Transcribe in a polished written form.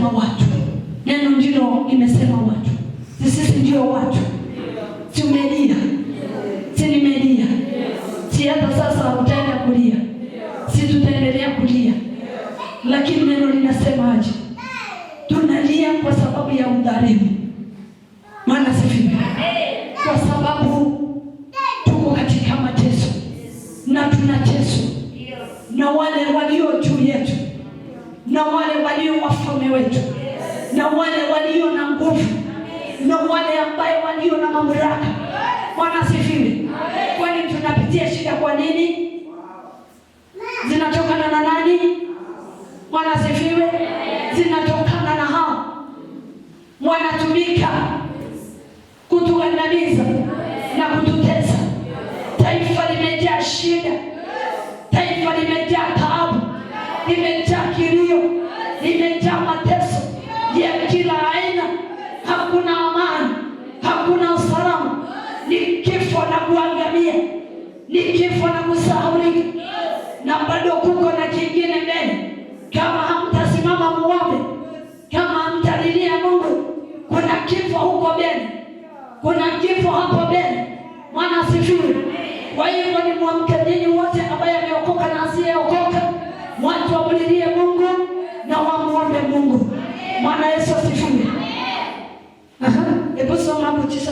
limesema watu, neno ndilo limesema watu, sisi ndio watu. Si umelia? Si nimelia? Si hata sasa utaenda kulia? Si tutaendelea kulia? Lakini neno linasemaje? Tunalia kwa sababu ya udhalimu. Bwana asifiwe. Kwa sababu tuko katika mateso na tunateswa na wale walio juu yetu na wale walio wafalme wetu na wale walio na nguvu na wale ambaye walio na mamlaka. Bwana asifiwe. Kwani tunapitia shida kwa nini? Zinatokana na nani? Bwana asifiwe. Zinatokana na hao wanatumika kutuandamiza na kututesa. Taifa limejaa shida, taifa limejaa taabu, limejaa kilio, limejaa mateso ya kila aina. Hakuna amani, hakuna usalama, ni kifo na kuangamia, ni kifo na kusahaulika, na bado kuko na kingine mbele. Kama hamtasimama muombe, kama hamtalilia Mungu, kuna kifo huko mbele, kuna kifo hapo mbele. Bwana asifiwe. Kwa hivyo ni mwamke nyinyi wote ambaye ameokoka na asiyeokoka, watu wamlilie Mungu na wamuombe Mungu. Bwana Yesu asifiwe. Aha, hebu soma hapo 9.